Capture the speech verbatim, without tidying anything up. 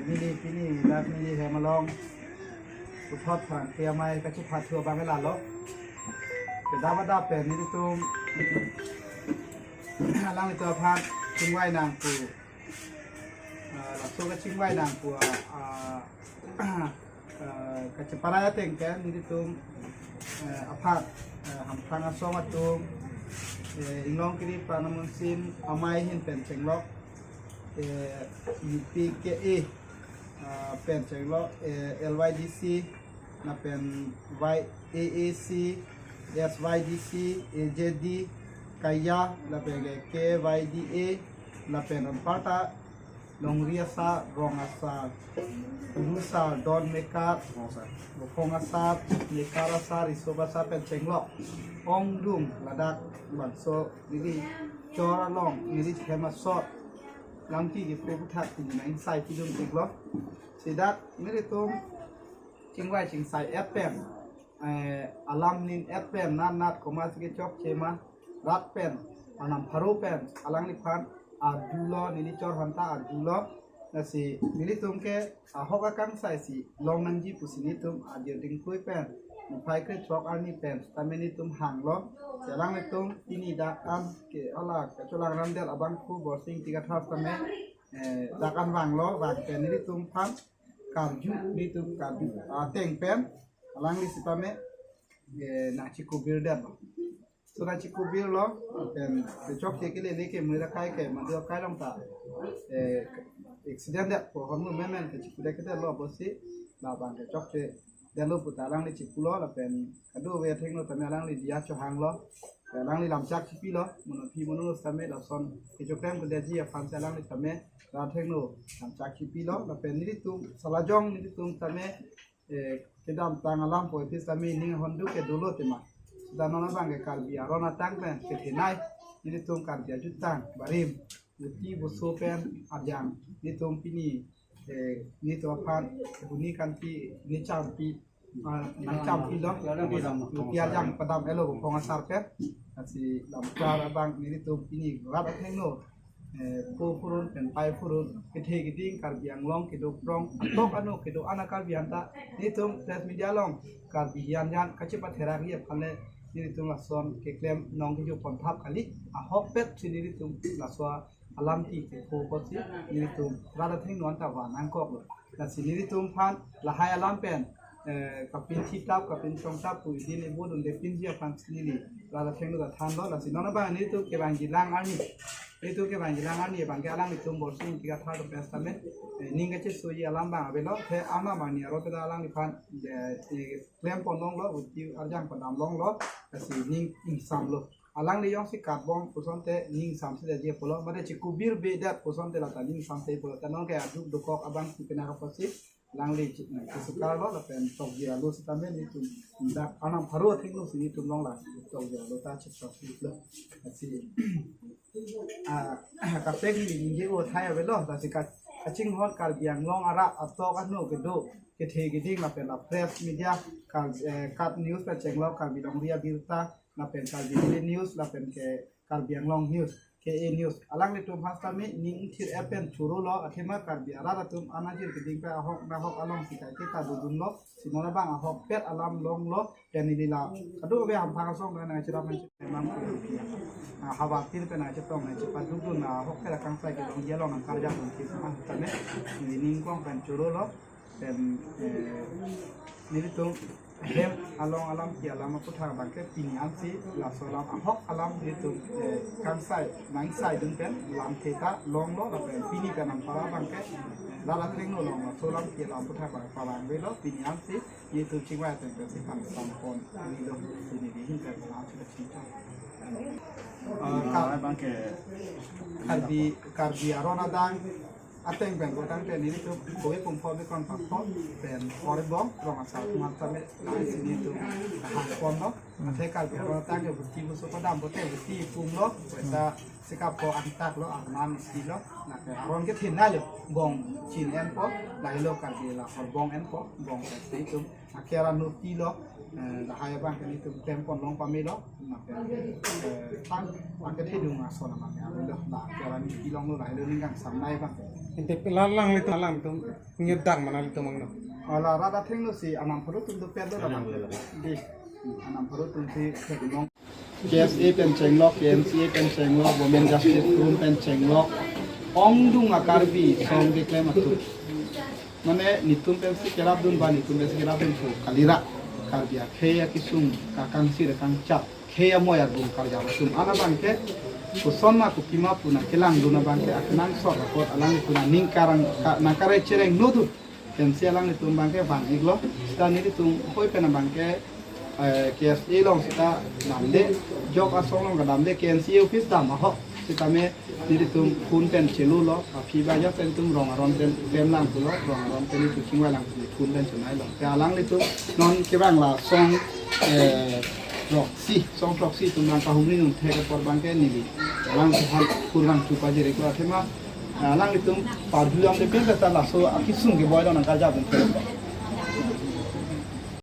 Neli pini dak neli hem along puthot Pherangke Amei kachepathu abang lalo. Kedam adap pen nelitum alanglitum aphan chingvai nangpu, ah, laso kachingvai nangpu, ah, ah, kacheparai ateng pen nelitum, eh, aphan, eh, Hamphang asong atum, eh, Inglongkiri Pranamunsin Amei ahin pen chenglok, eh, U P K A, ah, pen chenglok, eh, L Y D C, lapen Y A A C, S Y D C, A J D, Kaya, lapen ke K Y D A, lapen anparta longri asar, rong asar, guru asar, don mekar, Buphong asar, mekar asar, riso asar pen chenglok. Ongdung ladak bangso neli chor along, neli hem asor lamthe kepho aphuthak pini nang-ingsai pidun chenglo. Si dak nelitum chingvai chingsai-et pen, eh, alam nin-et pen, nat nat komatsi kechokche ma, rat pen, anam pharo pen alangliphan arjulo, neli chor aphanta arjulo. Lasi nelitum ke ahok akangsai si long nangji pusi nelitum adir dingpui pen niphai kre throk arni pen sitame nelitum hanglo. Si alanglitum pini dak an ke hala kacholang ramdel abangphu Borsing Ingti Kathar sitame, eh, dak an vanglo, vang pen nelitum aphan karju, nelitum karju ateng pen alangli sitame, eh, nangchikubir detlo. So nangchikubirlo, pen kechokche ke lele ke mui ra kai ke madu akai along ta, eh, accident det pu ahormu memen ke chikudet ke detlo pusi, labang kechokche detlo puta alangli chipulo, lapen kadokave athengno tame alangli diya chohanglo, alangli lamchak chipilo, mono aphi mono sitame lason kechokrem kedetji aphan si alangli tame rat athengno lamchak chipilo, lapen nelitum salajong nelitum tame, eh, kedamtang alam pu aphi sitame ning ahonduk ke dolo tema. Sita non abang ke Karbi aron atang pen kethenei nelitum Karbi ajutang barim, buti buso pen arjang nelitum pini, eh, nelitum aphan buni kanti, ni champi, ah, nangchampilo, buti arjang padam-etlo Buphong asar pen. Lasi lamklar abang nelitum pini rat athengno, eh, pho phurun pen pai phurun, kethe keding Karbi Anglong kedo krong, atok ano kedo-an a-Karbi aphanta nelitum press media along Karbi hian hian kachepatherakji aphan le nelitum lason keklem nong kejo ponthap kali, ahokpet si nelitum laso alamthe kepho apotsi nelitum rat athengno anta va nangkoklo. Lasi nelitum aphan lahai alam pen, eh, kapinthitap, kapinchongtap pu idin ibo dunde pinji aphan si neli rat athengno ta thanlo. Lasi non abang nelitum kevangjilang arni, nelitum kevangjilang arni abang ke alanglitum Borsing Ingti Kathar atum pen sitame, eh, ning kachesoji alam abang avelo, te ama mani aro te ta alangliphan, eh, eh, klem pon longlo, buti arjang padam longlo, lasi ning ingsamlo. Alangli jongsi katbom pusonte ning ingsamse detji pulo, mate chikubirbe det pusonte lata ning ingsamse pulo. Ta non ke aduk dokok abang si pina kaposi alangli chi-, chisukarlo, lapen tokji alo sitame nelitum dak anam pharo athengno si nelitum along la tokji alo ta chipsok lo. Lasi, ah, kapek neli ningje-o athai avelo, lasi ka-, kachinghon Karbi Anglong arat atok ano kedo, kethe keding lapen la press media, Kar-, eh, KAT News pen chenglok, Karbi Longri Abirta, lapen Karbi Daily News, lapen ke Karbi Anglong News, K A News. Alanglitum aphan sitame ning thir-et pen chorolo, athema Karbi arat atum anajir keding pen ahok nahok along si kaike ta dodunlo, si non abang ahokpet alam longlo, pen neli la kadokave Hamphang asong pen nangcherap nangchepemang, ah, havar tir pen nangchetong nangchepadukdun, ahokpet akangsai kedongji along nangkarjapdun kisma tame, neli ning kong pen chorolo. Pen, eh, nelitum hem along alamthe alam aphuthak abang ke pini ansi laso alam ahok alam nelitum, eh, kangsai nangsaidun pen lamthe ta longlo, lapen pini pen anpara abang ke, eh, rat athengno longlo, laso alamthe alam aphuthak abang pavangvelo, pini ansi nelitum chingvai ateng pensi kangsam pon neli lo, pini dihin pen alam si kachingthang. Eh, Kar-, abang ke Karbi, Karbi aron adang ateng pen kotang pen nelitum kove pumpo bekon papo pen korebong rong asar kuman sitame lahai si nelitum hangponlo. Athe Karbi aron atang ke bhuti muso padam pote bhuti pung lo, peta sikap ko antak lo, arman isi lo, nake aron kethenei lo, bong chin enpo, lahelo Karbi la horbong enpo, bong ke itum, akhera nuti lo, eh, lahai abang ke itum klem pon long pame lo, nake, eh, tang, ake thedung ason amang ya lo, la akhera nuti long lo, lahelo ningkang samnei abang. Ente la alanglitum, alanglitum, ngedang mana litum angno. Ala rat athengno si anam pharo atum do per lo la abang. Di, anam pharo atum si thedung long. K S A pen chenglok, K N C A pen chenglok, Women Justice Forum pen chenglok, ongdung a Karbi song keklem atum. Mane netum pensi kerapdun ba netum pensi kerapdun pu kalira. Karbi akhei akesung kakangsi rekangchap, khei amoi arbung karjap atum. An abang ke koson ma kopima pu nangkelangdun abang ke akenangsot apot alanglitum aning karang ka-, nangkarai chereng nodun. Pensi alanglitum abang ke vang-iklo, seta nelitum hoi pen abang ke, eh, K S A along seta damde, jok asong along kedamde, K N C A office dam ahok, sitame nelitum phone pen chelulo, aphi ba jok pen itum rong aron pen, pen lang pulo, rong aron pen itum chingvai lang pulo, phone pen chonai lo. Te alanglitum non kevang la song, eh, throksi, song throksi atum abang kahumri nung thek apor abang ke neli alang tuhan kurang chupa jiri kura thema, alanglitum parju jam de pen ta laso akesung keboi lo nangkarjap pen.